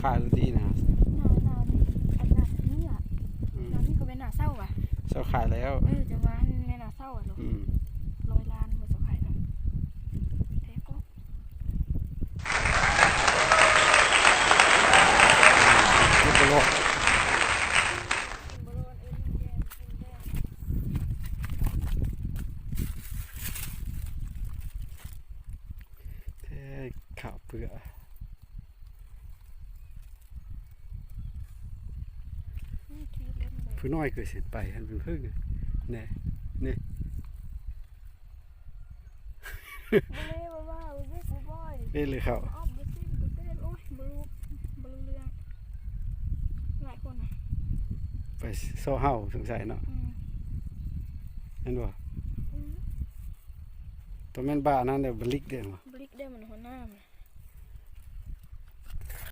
ຂາຍແລ້ວຕິນະ? ໜ້າ ໜ້ານີ້ ອັນໜ້ານີ້ອະ ອືມ ໜ້ານີ້ກໍແມ່ນໜ້າເຊົາຫວາ? ເຊົາຂາຍແລ້ວ. ເອີ ຈັ່ງວ່າຫັ້ນແມ່ນໜ້າເຊົາຫວາເນາະ. ອືມ ຮ້ອຍລ້ານບໍ່ເຊົາຂາຍນະ. ແທ້ກໍ ເກັບບໍ່ລອດ. ແທ້ ຂາວເປືອ. ຜູ້ນ້ອຍເກີດເສັ້ນໄປຫັ້ນເພິ່ງ ແນ່ ນີ້ ບໍ່ເລີຍ ບໍ່ວ່າ ບໍ່ບຸກ ບໍ່ບອຍ ເອີ ຫຼືເຂົາ ອອບ ບໍ່ຊິ ບໍ່ເຕັ້ນ ໂອ້ຍ ບໍ່ຮູ້ ບໍ່ຮູ້ເລື່ອງ ຫຼາຍຄົນນະ ໄປເຊາະເຫົ່າ ສົງໄສເນາະ. ອືມ ແມ່ນບໍ່? ອືມ ຕ້ອງແມ່ນບ້ານນັ້ນແຫຼະ ບລິກເດ້ ບລິກເດ້ ມັນຫົວໜ້າມັນ.